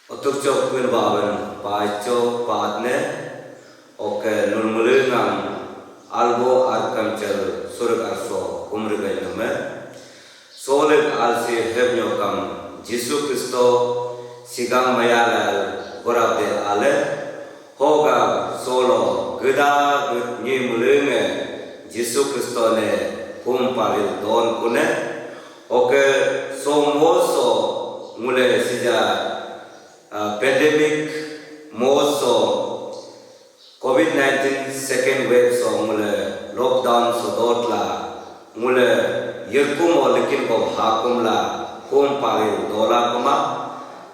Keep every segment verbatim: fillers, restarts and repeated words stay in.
Otuk chok pun bawen paicho paatne, oke nulmulengam albo arkam chel surg arso umrigai nume. Solik alsi hebnyokam Jisu Kristo sigang mayalal gorabde ale, hoga solo geda ged nyi mulenge Jisu Kristo ne hum palil don kune, oke so moso ngule sija ah, pandemic mo so covid nineteen second wave so ngule lockdown so dot la ngule yerkum o lekin ko hakum la hum pari dola kuma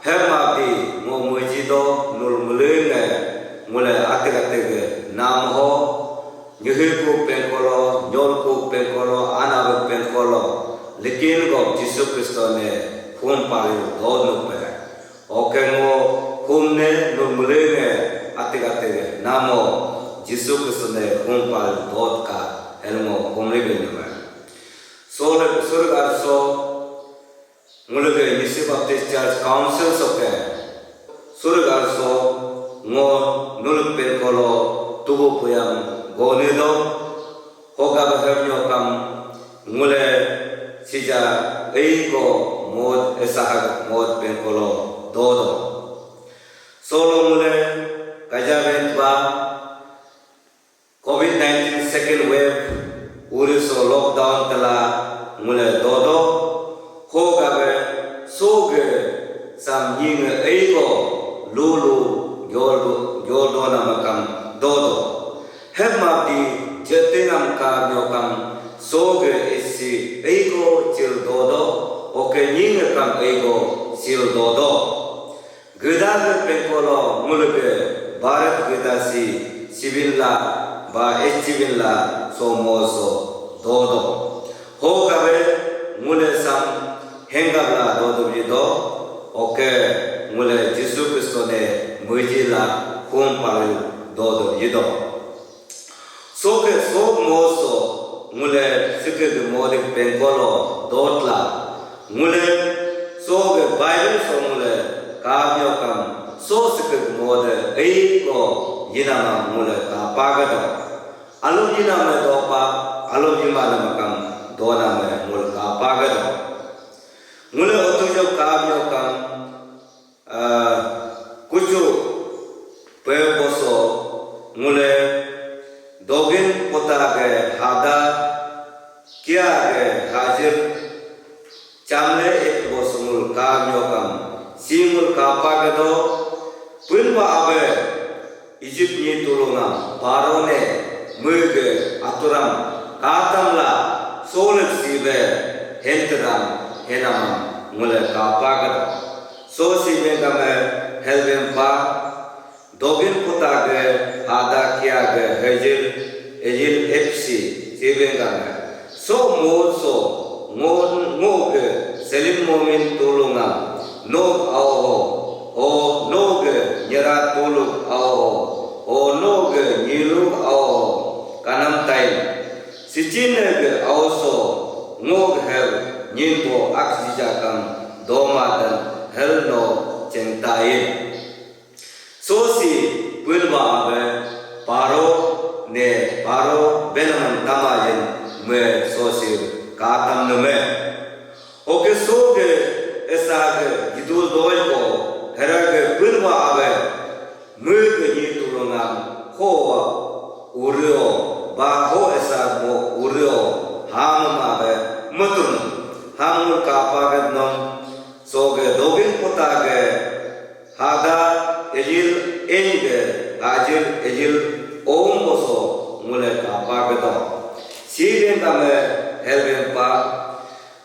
hema di ngo muji do nul mulenge ngule atik atik nam ho nyuhi ku pengkolo nyol ku pengkolo ana pengkolo lekin ko Jisu Kristo ne hum pari do nupe. Oke ngo humne nulmulenge atik atik namo Jisu Kristo ne humpal dot ka helmo humri bin nime. Sole surg arso ngulge Nyishi Baptist Church Council soke surg arso ngo nuluk penkolo tubu puyam gone do. Hoga behem nyokam ngule sija ei ko mod esahag mod penkolo dodo. Solo ngule kaja bent ba covid nineteen second wave uri so lockdown tela ngule dodo. Hoga be soge sam nyinge ei ko lulu gyol gyol dona makam dodo. Hemma di jetingam ka nyokam soge isi eigo sil dodo, oke nyingekam eigo sil dodo. Gedage pengkolo ngulge Bharat gedasi sibinla ba echibinla somo so dodo. Ho gabe ngule sam hengabla dodo yido, oke ngule Jisu Kristo ne muji la hum palu dodo yido. Soke sok moso ngule sikig modik pengkolo dotla ngule soke Bible so ngule kabyo kam so sikig mode ei ko yinama ngule kapagado. Alum yinama dopa alum yimana makam donama ngule kapagado. Ngule otujo kabyo kam Ah, kucu pe boso ngule dogin kota ge hada kia ge hajir chamle ek boso ngul ka nyokam si ngul kapa ge do pun ba abe Egypt ni tulunga Paro ne mege aturam katam la solek sibe henteram henamam ngule kapa ge do. So si bengkame helbem pa dogin puta ge hada kia ge hejil ejil epsi si bengkame so mo so ngo ngo ge selim momin tulunga nog ao ho o nog ge nyera tuluk ao ho o nog ge nyiluk ao ho kanam tain sichin ge ao so ngo ge hel nyin bo ak jija kam doma dan hel no chengtain. Sosi pun ba abe Paro ne Paro benaman tamayin me sosi katam nume. Oke soge esage gidul doi ko herage pun ba abe muge ni tulungam ho urio ba ho esag mo urio ham abe mutum ham kapagat nom. Soge dogin puta ge hada ejil enge hajil ejil om boso ngule kapa gedo. Siden kame helben pa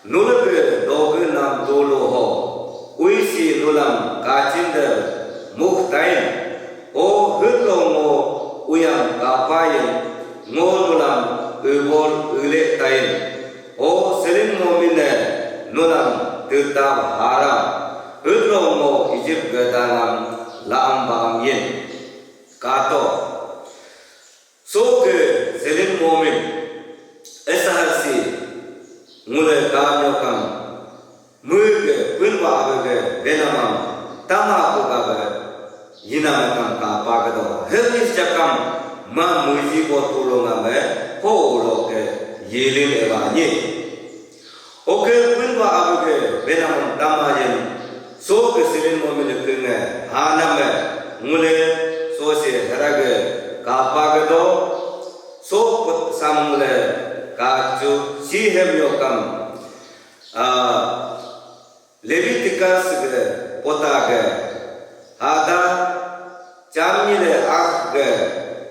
nulge doge nam tulu ho uisi nulam kachinde muh tain. O hutlo ngo uyam kapain ngo nulam ubol ule tain. O selim momine nulam tetap haram. Hutlo ngo Egypt gedangam laam baam yin. Kato. Soke selim momin. Esahasi ngule kamyo kam. Muge pun ba abege benamam. tama ko gabe yinam kam kapa gado. Hel is jakam ma muji bo tulung ame ho ulo ke yilin eba ni. Oke, pun ba abu ke benam tama yen so ke silin mo mil kenge hanam me ngule so se hera ke kapa gado. So put sam ngule kachu si hem yo kam. Ah, Leviticus ge pota ge hada chamnyil ah ge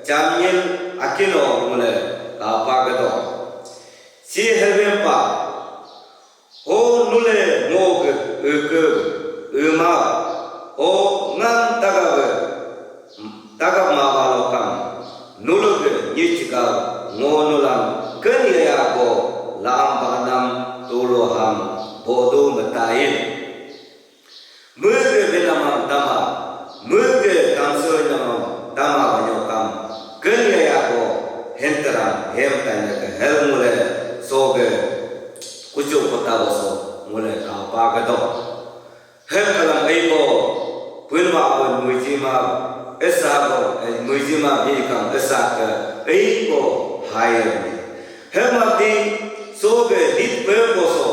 chamnyil akino ngule kapa gedo. Si heven pa ho nule ngog eke ema ho ngan tagabe tagap ma balo kam nulug nyich ga ngo nulam ken yaya go laam banam tulo ham bodo metain. Mege benamam tama, mege tamso namam tama banyo kam ken yaya go henteram hem tanya ke hel mule soge kucu kota boso mule kapa gedo. Hep kalam ei ko pun ma awan muijima esa ko, eh, muijima mi kam esa ke ei ko hayem. Hep mati so ke dit pe ko so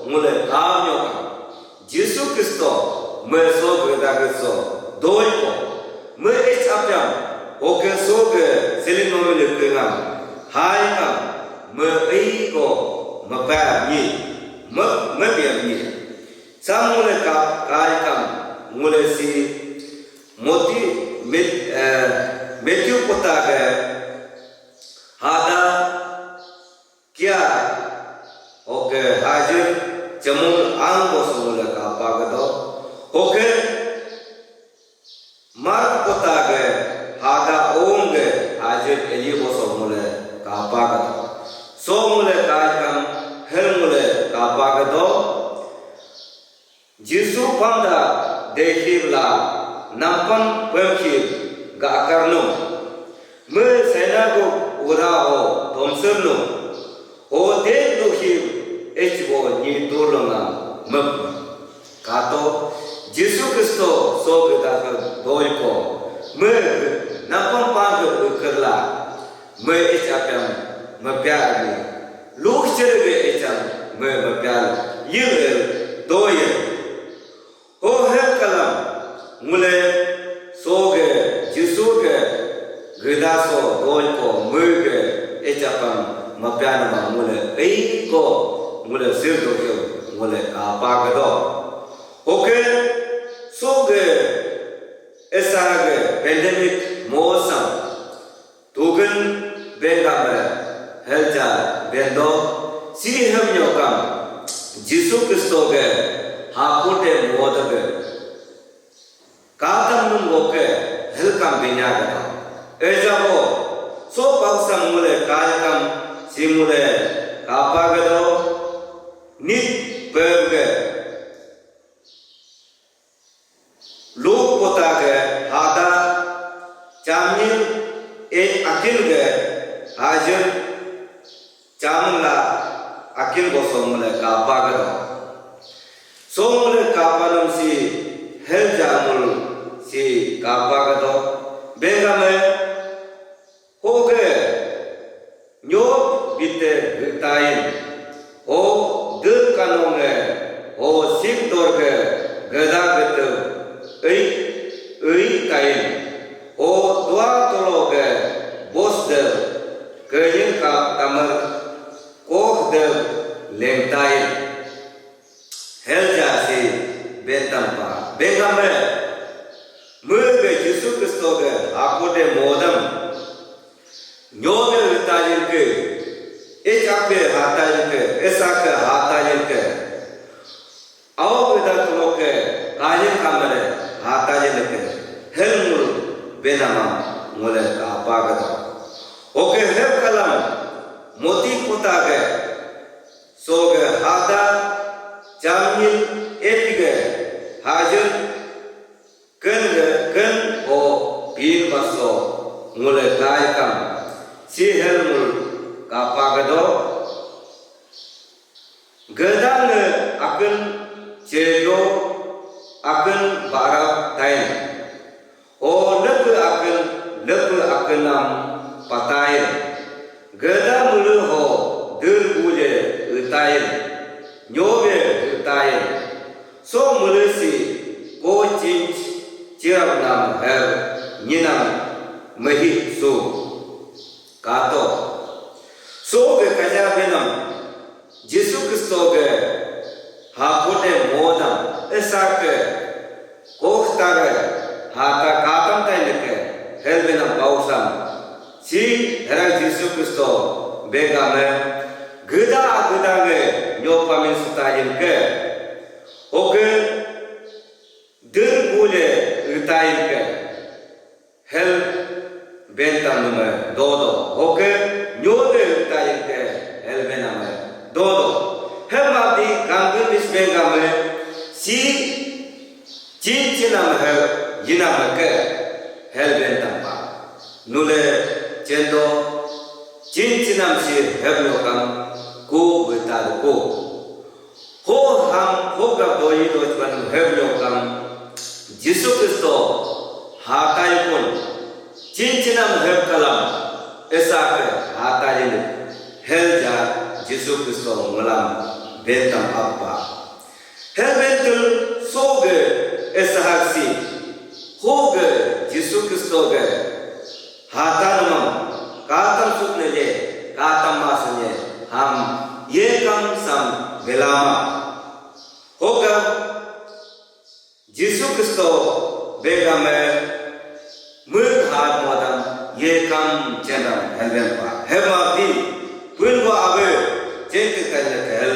ngule kam nyo kam. Jisu Kristo me so ke da ke so doi ko me ich apyam oke so ke selin no me ke ngam hai kam me ei ko me pa ni me me piam ni. Sam ngule ka kai kam ngule si moti met, eh, Matthew kota ke hada kia oke hajir cemul ang boso ngule kapa gedo. Oke Mark kota ke hada ong ke hajir eli boso ngule kapa gedo. So ngule kai kam hel ngule kapa gedo. Jisu panda dehib la nampam pemhib ga akarnum. Me sinagog ura ho tomsirnum. Ho dek duhib echbo nyi tulunga mep. Kato Jisu Kristo so geda doi ko me nampam pang ke ukerla. Me echapem mepiar ni. Luh cherege echam me mepiar yil el doye. Ho hel kalam ngule soge Jisu ge geda so doi ko me ge echapem mepiar ma ngule ei ko ngule sir do ke ngule kapa gedo. Oke soge esa ge pandemic mosam Tugen bengame helja bendo si hem nyokam Jisu Kristo ge hapute modege katam num goke helkam benya gado. Ejabo so pausam mule kalkam si mule kapa gado nit pebge Luk kota ke hada chamil e akil ke hajir chamil la akil boso mule kapa gado. So mule kapa nam si hel jamul si kapa gado. Bengame Hoge nyok bite gtain, ho dun kanonge, ho sik dorge geda gete ei ei tain, ho dua tologe bos de keyin ka tamar koh de lengtain. Helja si bentam pa. Bengame. Mege Jisu Kristo ge apode modam. Nyoge vitajin ke. Echape hatajin ke. Esake hatajin ke. Ao veda tuloke. Kayin kamare hatajin ke. Helmul benama ngule kapagada. Oke hel kalam. Moti kota ge. Soge hada chamil epige hajir ken ge ken o pin baso ngule kai kam si helmul kapagado gedang ne aken chedo akin barap tain. O lepe akin, lepe akinam patain. Geda mulu ho dir bule utain. Nyobe utain. So mulu si ko chinch chirap nam her nyinam mehi su. Kato. So ge kaja benam Jisu Kristo ge hakote modam esa ke kohtare hata katam tai neke helbena bausam si herak Jisu Kristo begame geda geda ge nyopamin sutayin ke oke dir bule utayin ke hel bentam nume dodo. Hoke nyode utai ke hel bename dodo. Hema di gangin bis bengame si chin chinam hel yinam ke hel bentam pa. Nule chendo chin chinam si hel lokam ku beta ko. Ho ham ho gap doi doi ban heb nyokam Jisu Kristo hatai pun chin chinam heb kalam esa ke hatai ni hel ja Jisu Kristo ngulam bentam appa. Hel bentul so ge esa haksi ho ge Jisu Kristo ge Hatanam katam sukne ye katam masne ham ye kam sam belama. Hoga Jisu Kristo begame mur hat modam ye kam chenam helben pa. Hema di pun wa abe chentik kan hel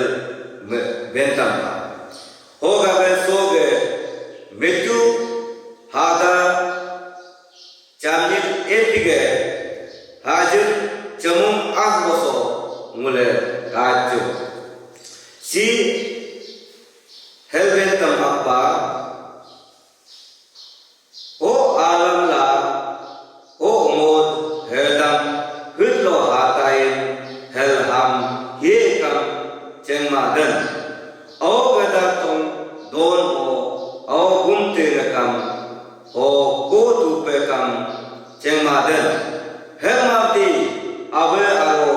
bentam pa. Hoga be soge metu hada Chamnit epige hajir chamum ah boso ngule kaju. Si helven tam apa o alam la o mod hedam hudlo hatain helham yekam chengma den. Au gadak tong don o au gumte rekam O ko tu pe kam cheng ma den. Hel ma ti abe aro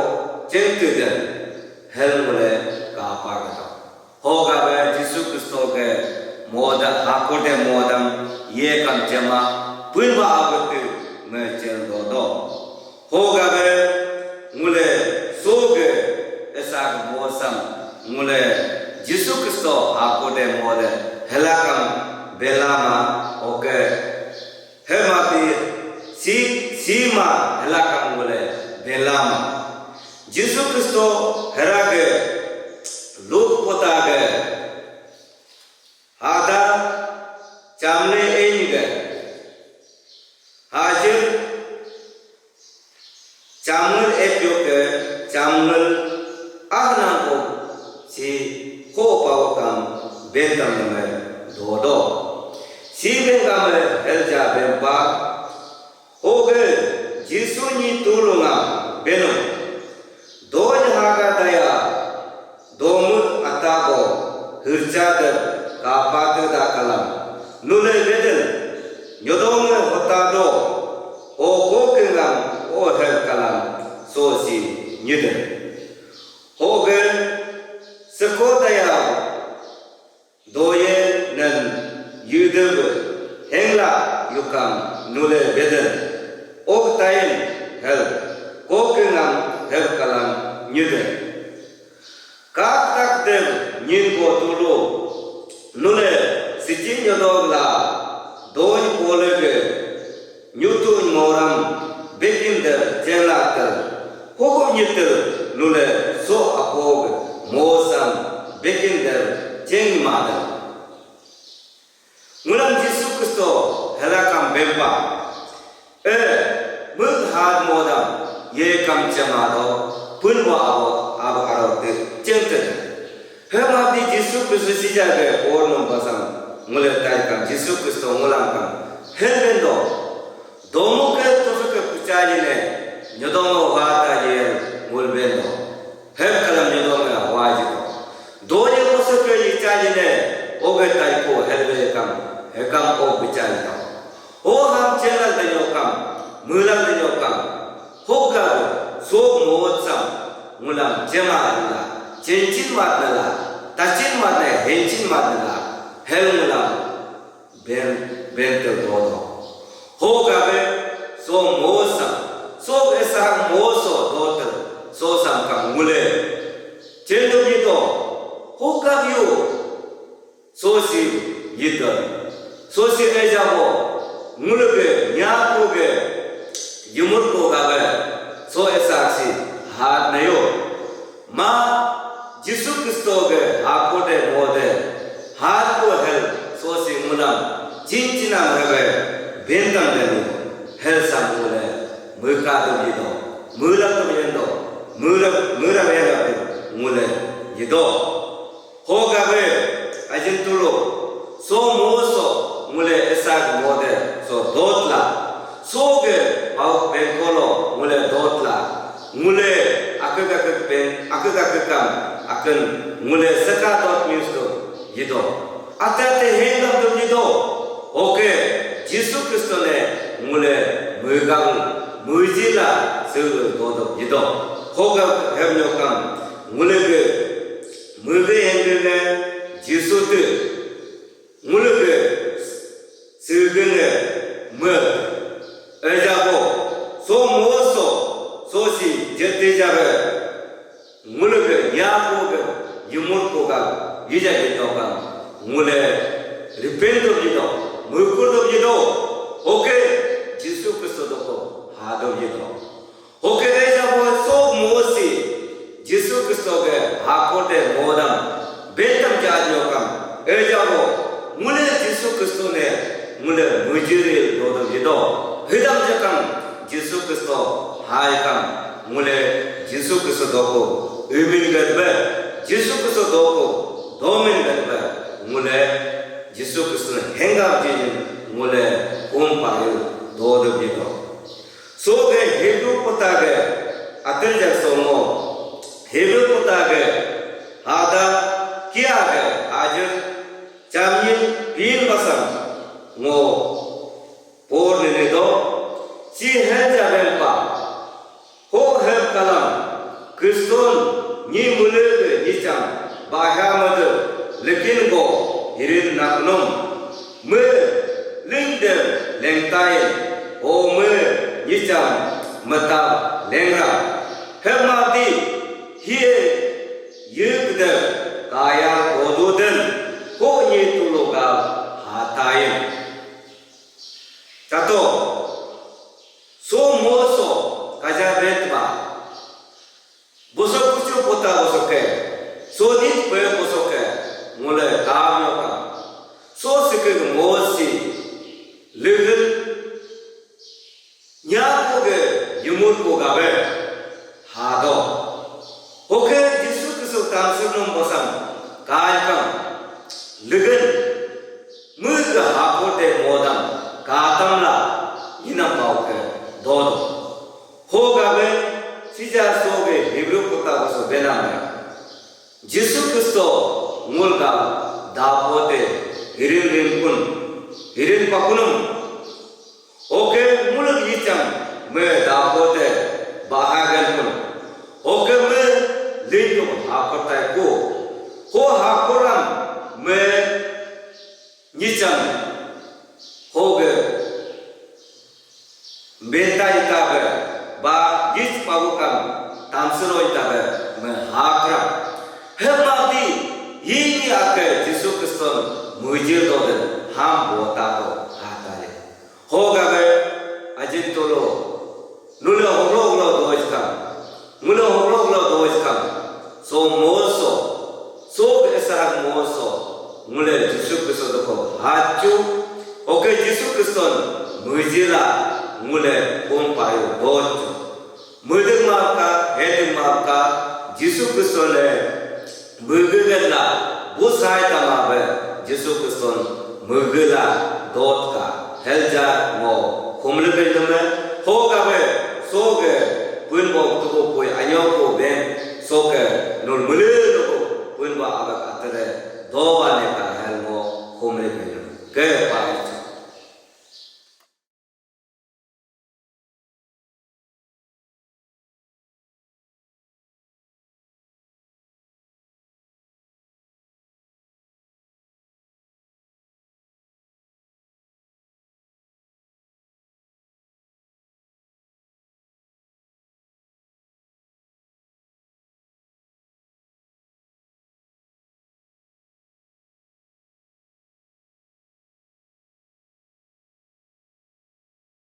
cheng tu den. Hel mule ka pa ga ta. Ho ga be Jisu Kristo ke moda hakur de modam ye kam chema pun ba abe tu me cheng do do. Hogabe ngule soge esak mosam ngule Jisu Kristo hakode mole helakam belama oke hemati si sima helakam ngule belama Jisu Kristo herage luk potage hada chamle einge hajir Chamngul epyo ke chamngul ahnang ko si ko pao kam bentam nungai dodo. Si bengkam helja bempa. Oge Jisu ni tulunga beno. Doi haga daya Domu atago hirchade kapate da kalam nule bedel nyodonge hotado o kokengam o her kalam sosi nyide. Hoge sekodaya doye nen yudebe hengla yukam nule bedel ok tayin hel kokengam her kalam nyide. Kak tak dem nyin ko tulu nule sichin nyodog la doi kolege nyutu moram bekin der chengla ter hukum nyitel nule so apog mosam bekin der cheng madam. Ngulam Jisu Kristo helakam bempa. Eh, mung had modam ye kam chema do pun wa abo abo aro te chente. Hema di Jisu Kristo sija ge pornum basam ngule tai kam Jisu Kristo ngulam kam helben do. Domu ke tosu ke puchali ne nyodomo hata ye ngul bendo. Her kalam nyodomo ya wajito. Doye koso ke ichali ne oge tai ko helbe kam o bichal do. Ho ham chelal danyo kam, mulal danyo kam. Ho ga sok mot sam ngulam jema la, chenchin mat la, tachin mat la, henchin mat la, hel ngulam ben, bentel dodo. Ho gabe so mosam, so esahak moso dotel, so sam kam ngule. Chendu bito, ho gabio, so si yidal, so si ejabo, ngulge, nyakuge, yumur ko gabe, so esahak si hat nayo. Ma Jisu Kristo ge hako de mo de, hat ko hel so si ngulam, chin chinam hebe, bentam de nu, hel sam ngule, muka do yido, mulak do yendo, mulak, mulak yendo ngule yido. Ho gabe, ajin tulo, so mo so ngule esak mo de, so dotla, so ge, pau pengkolo ngule dotla, ngule akak akak pen, akak akak kam, akan ngule seka dot news do yido. Ate ate hengam do yido. Oke, Jisu Kristo ne ngule muigang, muijila sel do do yido. Hoga hemnyo kam ngule ge muige hengge ne Jisu tu ngule ge sege ne me ejabo so moso so si jete jabe. Ngulge yakoge yumur koga yija yito kam ngule repent do yido, mukur do yido. Oke, Jisu Kristo doko hado yido. Oke, eja bo so mosi Jisu Kristo ge hakode modam betam jadyo kam eja bo ngule Jisu Kristo ne ngule mujiri do do yido. Hidam jakam Jisu Kristo hai kam ngule Jisu Kristo doko umin gatbe, Jisu Kristo doko domin gatbe, ngule Jisu Kristo hengga jin ngule kum payu do do yido. So ge Hebrew kota ge atel jak songo, Hebrew kota ge hada kia ge hajir chamnyin pin basam ngo por nene do, si hen ja ben pa. Ho hem kalam, Kriston ni mule ge ni cham bahya madu, lekin go hirin naknum. Me ling dem lengtain, o me ni cham mata lengra. Hem ma di, hie yik dem kaya godu den, ho ni tuluga hatain. Tato, so moso kaja betba. Bosok kucu pota bosoke, so nit pe bosoke, ngule kamyo ka. So sike mosi, legen, nyaku ge yumur ko gabe, hado. Hoke Jisu Kristo tamsir nom bosam, kai kam, legen, Mui ke hapor te modam katam la inam bau ke dodo. Ho gabe sija so ge Hebrew kota baso benam me. Jisu Kristo ngul ga dapo te hirin rin kun, hirin pakunum. Oke muluk yicham me dapo te bahagan kun. Oke me lindung hapor tai ko. Ko haporam me Nyicham hoge benta itabe ba gis pagukam tamsiro itabe me hakra. Hemati yini ake Jisu Kriston mujir doden ham bota ko hatare. Hogabe ajin tolo Nule hoglo hoglo doj kam. Nule hoglo hoglo doj kam. So moso. So ge esahak moso. Nule Jisu Kristo doko hachu. Oke Jisu Kristo mujila nule kumpayu dochu. Mudeng maka, hedeng maka, Jisu Kristo le Mege la, busai tama be, Jisu Kriston mege la dot ka, helja ngo, kumle be neme, ho ka be, so ge, pun bo tuko pui anyo ko ben, so ke, nul mele ko, pun bo abak atre, do ba ne ka hel ngo, kumle be neme. Ke pa